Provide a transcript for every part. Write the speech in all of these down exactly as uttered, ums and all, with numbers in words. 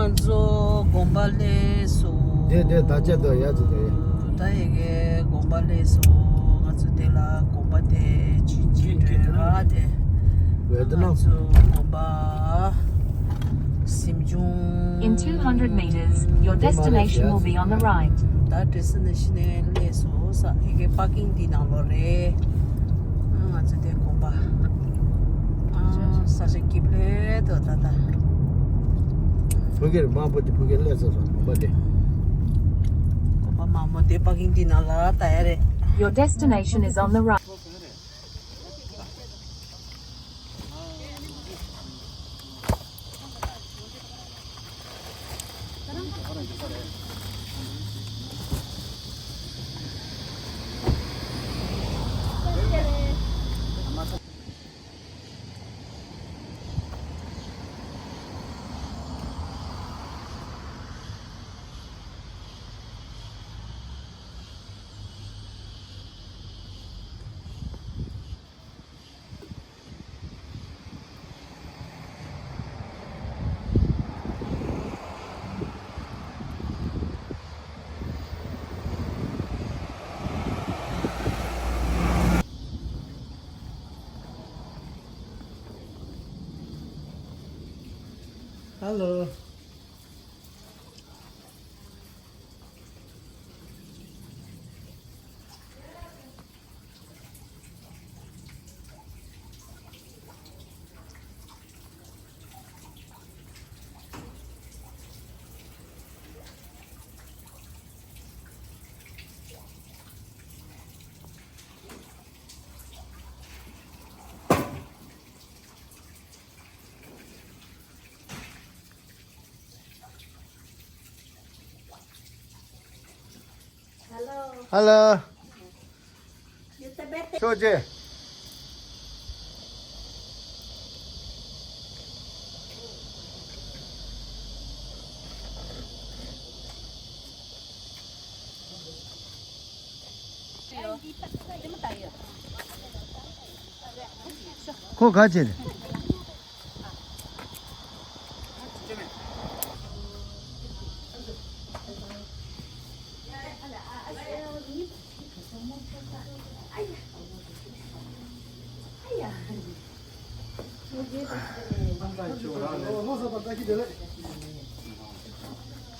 ང་ཚོ་དགོན་པ་སླེབས་སོང་། དེ་དེ་ད་ཆ་དོ་ཡ་ཚོ་དེ། ད་ཡ་གི་དགོན་པ་སླེབས་སོང་། ང་ཚོ་དེ་ལ་དགོན་པ་དེ་ཆུན་ཆུན་འགྲོ་ར་དེ། ཝེ་ཏི་ནམ། ང་ཚོ་དགོན་པ་གཟིམ་ཆུང་། In two hundred meters, your destination will be on the right. ད་ཌེ་སི་ཊི་ནེ་ཤན་ནས་སླེབས་སོང་ས། ཡ་གི་པར་ཀིང་འདི་ནང་ལོགས་རེད། ང་ཚོ་དེ་དགོན་པ། ཨ། ས་ཆ་སྐྱིད་པོ་ལས་དོ་ད་ད། ཕ་གིར་མང་པོ་དེ་ཕ་གིར་སླེབས་ཚར་སོང་དགོན་པ་དེ། དགོན་པ་མང་པོ་དེ་པར་ཀིང་འདི་ནང་ལ་ད་ཡ་རེད། Your destination is on the right. Hello. Hello. ཕྱོགས་ཅེ། ཁོ་ག་བྱེད།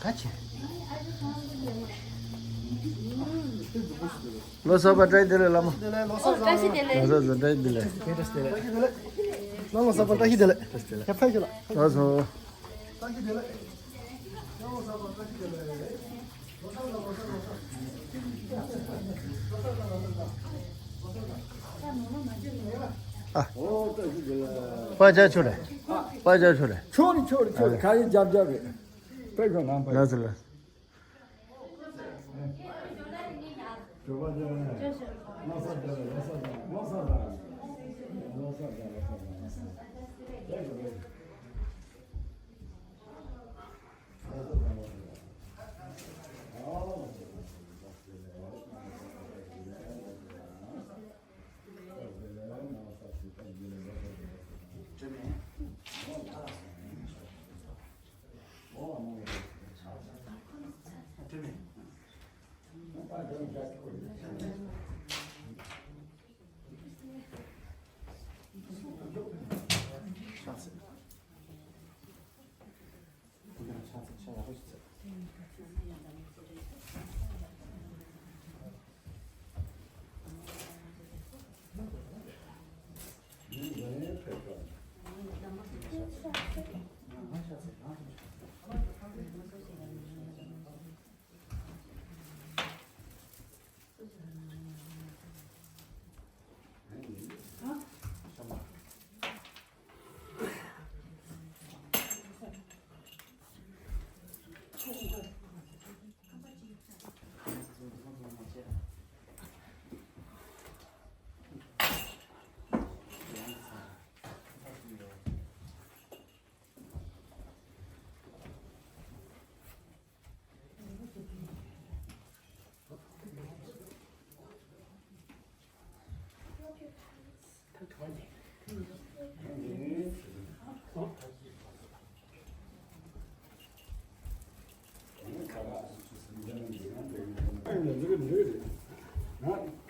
ག་བྱེད། ལོ་གསར་པ་བཀྲ་ཤིས་བདེ་ལེགས་བླ་མ། ལོ་གསར་པ་བཀྲ་ཤིས་བདེ་ལེགས། ལོ་གསར་པ་བཀྲ་ཤིས་བདེ་ལེགས། ལོ་གསར་པ་བཀྲ་ཤིས་བདེ་ལེགས། ཡ་ཕན་ཞུ་ལ། ལགས་སོ། པ་ཇ་ཆོ་རེ། པ་ཇ་ཆོ་རེ། ཆོ་རེ་ཆོ་རེ་ཆོ་རེ། ག་ཡི་རྒྱབ་རྒྱབ་རེད། དཔེ་ཁོ་ནང་པ། ལགས་སོ་ལགས།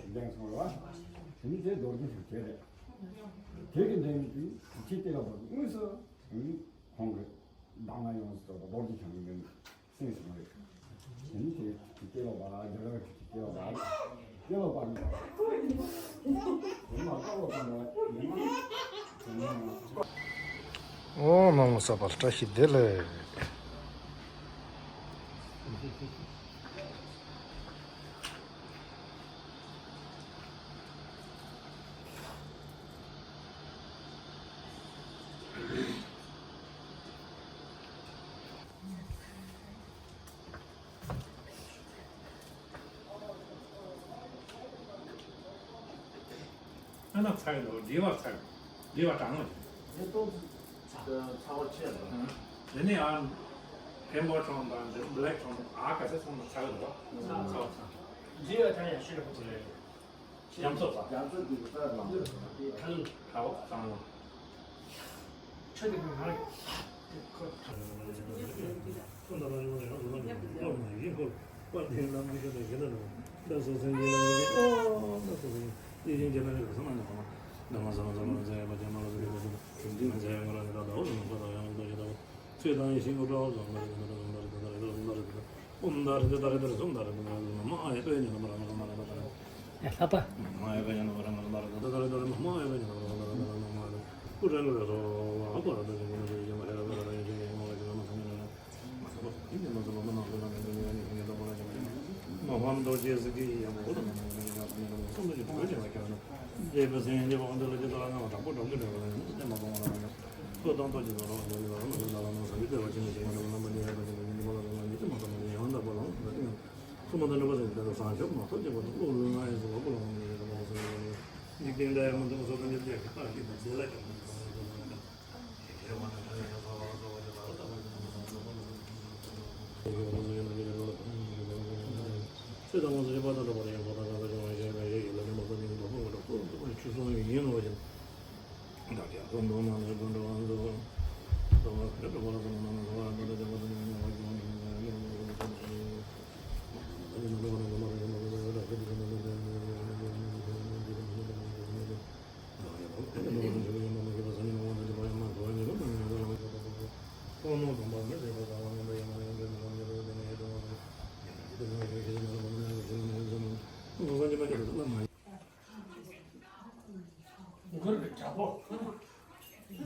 ཞིག་བསྟན་སོང་རེད་བ། དེ་ནི་དེ་རྡོ་རྗེ་ཞིག་བྱས་རེད། དེ་གི་འབྲས་བུ་དེ་ཁྱི་ཏི་ལ་བར་དངོས་སུ་དེ་ནི་ཁོང་གི་གདམས་ངག་ཡོངས་སུ་རྫོགས་པ་རྡོ་རྗེ་འཆང་གི་མདུན་གསན་སོང་རེད། དེ་ནི་དེ་ཁྱི་ཏི་ལ་བར་རྒྱ་གར་གྱི་ཁྱི་ཏི་ལ་བར་ཏི་ལ་བར་མི་དེ་མ་ཀ་བ་ག་ན་ཡིན་ན། ཨོ་ན་མོ་ས་པ་བཀྲ་ཤིས་བདེ་ལེགས། ཨ་ན་ཚ་གི་འདུག་འདི་བ་ཚ་གི་འདི་བ་གྲང་ལ། འདི་ཏོག་ཙམ་ཚ་བ་ཆེ་ལ། ཨང་། དེ་ནས་ཨ་རེན་བོ་ཁྲོམ་དང་འདི་བྷེ་ལེག་ཁྲོམ་ཨ་ག་ཚད་ཚང་མ་ཚ་གི་འདུག་ཚ་ཚ་བ་ཚ། འདི་བ་ད་ཡ་ཤི་རེ་པོ་ཏོ་རེད། རྒྱ་མཚོ་ལ། རྒྱ་མཚོ་དེ་གི་རྩ་ལ། ཁ་ལུ་ཁ་བ་ཚང་ལ། ཆ་དེ་གི་ང་ཁོ་ཁ་ལུ་ཁོ་ལ་ལ་ཡོང་ལ་ཡོང་ལ་ཡོང་ལ་ཡོང་ལ་ཡོང་ལ་ཡོང་ལ། པ་དེ་ལམ་གྱི་ཁྱོད་དང་ཁྱེད་ལ་ནོ། ད་སོ་སོའི་ཡིན་ལ་ཡིན་གྱི་ཨོ་ད་སོ་སོའི་ཡིན་ཡིན་གྱི་ན་ཡོད་སོང་ན་ནོ། ད་མ་ས་མ་ས་མ་ས་ཡ་པ་ཅན་མ་ལ་སོ་སོའི་སོ་སོ་ཡིན་མ་ས་ཡ་ང་རང་གི་ད་ད་འོ་ལ་ནོ་པ་ད་ཡང་ལོ་ད་ཡོད་ད་འོ་ཚེ་དང་ཡིན་ཤིང་གོ་ཀྲའོ་ཟོང་ད་རེ་ད་ད་ཟོང་ད་རེ་ད་ད་རེ་ད་ཟོང་ད་རེ་ད་ད་ཨོམ་ད་རེ་ད་ད་རེ་ད་རེ་ཟོང་ད་རེ་ད་ད་རེ་ད་མ་ཨ་ཡ་པེ་ཉ་ན་མ་ར་མ་ར་མ་ར་ད་ད་རེ། ཨེ་ལྷ་པ། མ་ཨ་ཡ་པེ་ཉ་ན་མ་ར་མ་ར་ད་རེ་ད་ད་རེ་ད་རེ་ད་མ་ཨ་ཡ་པེ་ཉ་ན་མ་ར་མ་ར་ད་ད་རེ་ད་མ་ཨ་ཡ་པེ། ཀུ་རེ་ཀུ་རེ་རོ་ཨ་པ་ར་ད་ཟོང་ད་རེ་ཡ་མ་ཧེ་ར་པ་ར་ད་ཡ་ཞེ་ཡ་མ་ར་ཞེ་ར་མ་ཐ་ཉ་ར།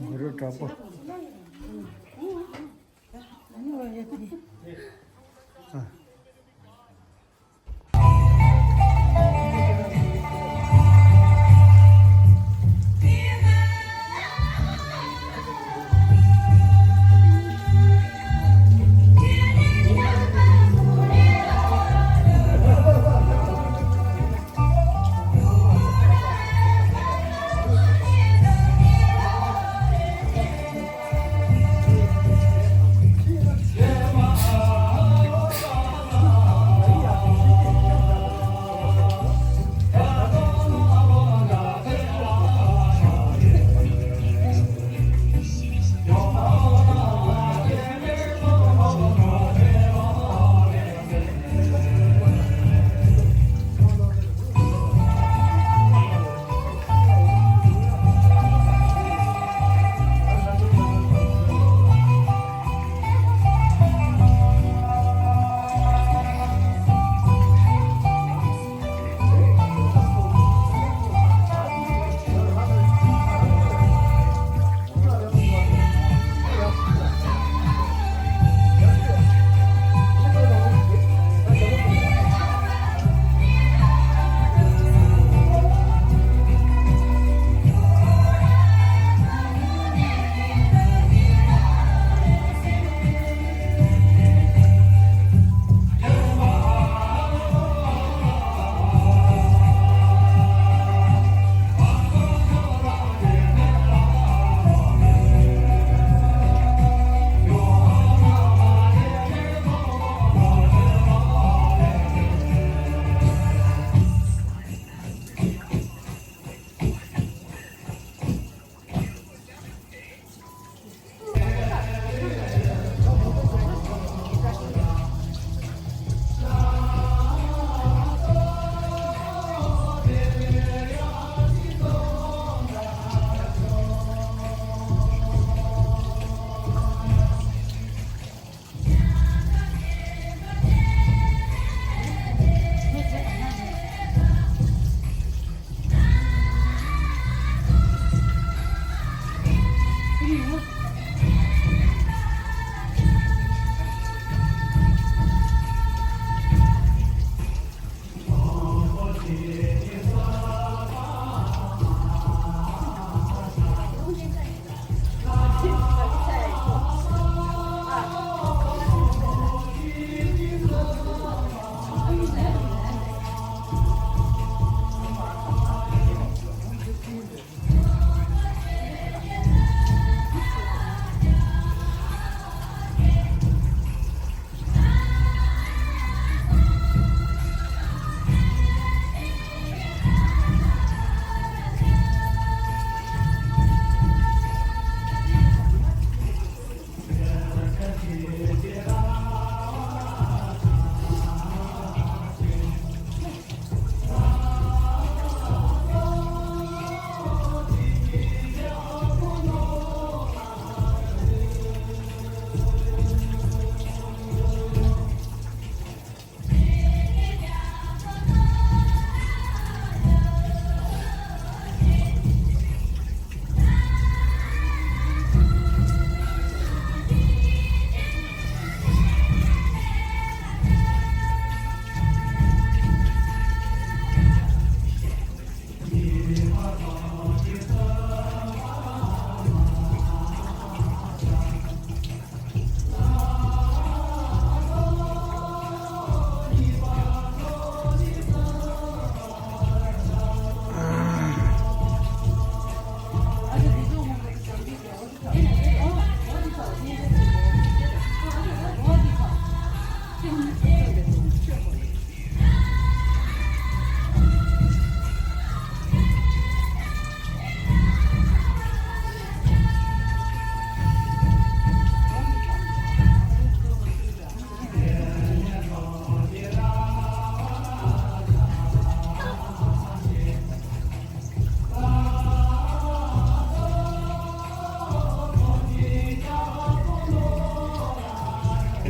གུ་རུ་དྲག་པོ།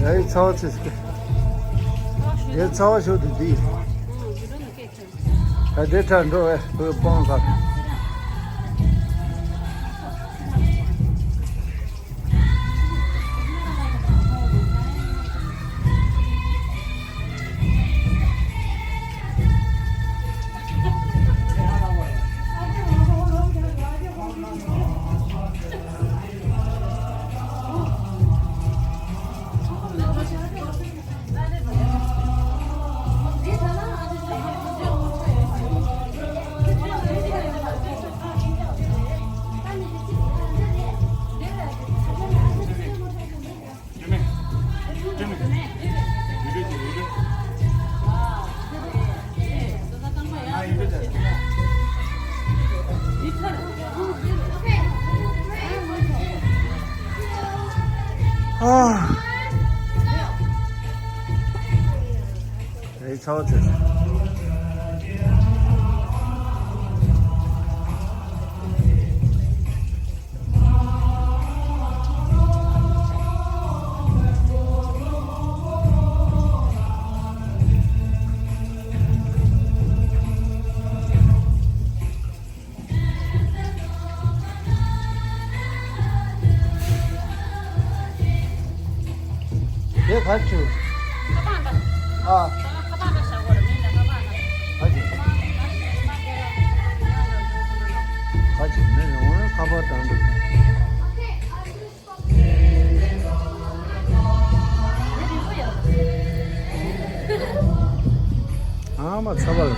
ཨེ་ཚ་བ་ཚེ་སྐད། དེ་ཚ་བ་ཤོད་དུ་དེ། ད་དེ་ཁྲ་འགྲོ་བས་བོད་སྤང་ཁ། དེ་ག་ཆུ། ཨ། ག་ཆུ། མི་ཡོང་ན་ཁ་པར་བཏང་འདུག་ཨ་མ་ཚ་བ་ལ།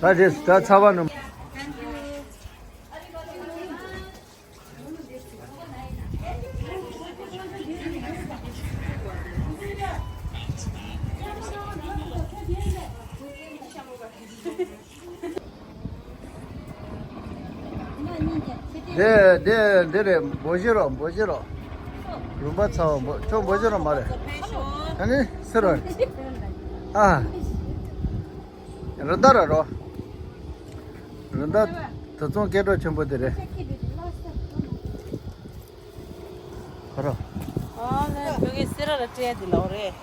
ད་རེས་ད་ཚ་བ་ནམ། དེ་དེ་དེ་རེད། འབོ་བཞི་རོ། འབོ་བཞི་རོ། རུམ་པ་ཚ་བ་འབོ། ཁྱོད་འབོ་བཞི་རོ་མ་རེད། ཨ་ནི་སེ་རོ། ཨ། རི་མདའ་ར་རོ། རི་མདའ་དུད་ཚང་སྐད་གྲགས་ཆེན་པོ་དེ་རེད། ཁོ་ར། ཨ་ལེ་བོད་ཀྱི་སེ་ར་ལ་སྤྲད་དེ་ལོ་རེད།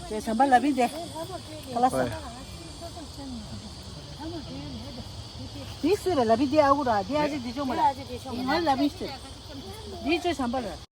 དེ་བྱམས་པ་ལབ་ཡིན་དེ། ཁ་ལག་ཟ། དེ་སུ་རེད་ལབ་ཡིན་དེ། ཨ་ཁུ་ར་དེ་ཨ་ཅེ་དེ་ཆོག་མ་རེད། ང་ལབ་ཡིན་ཞུ། དེ་ཆོ་བྱམས་པ་རེད།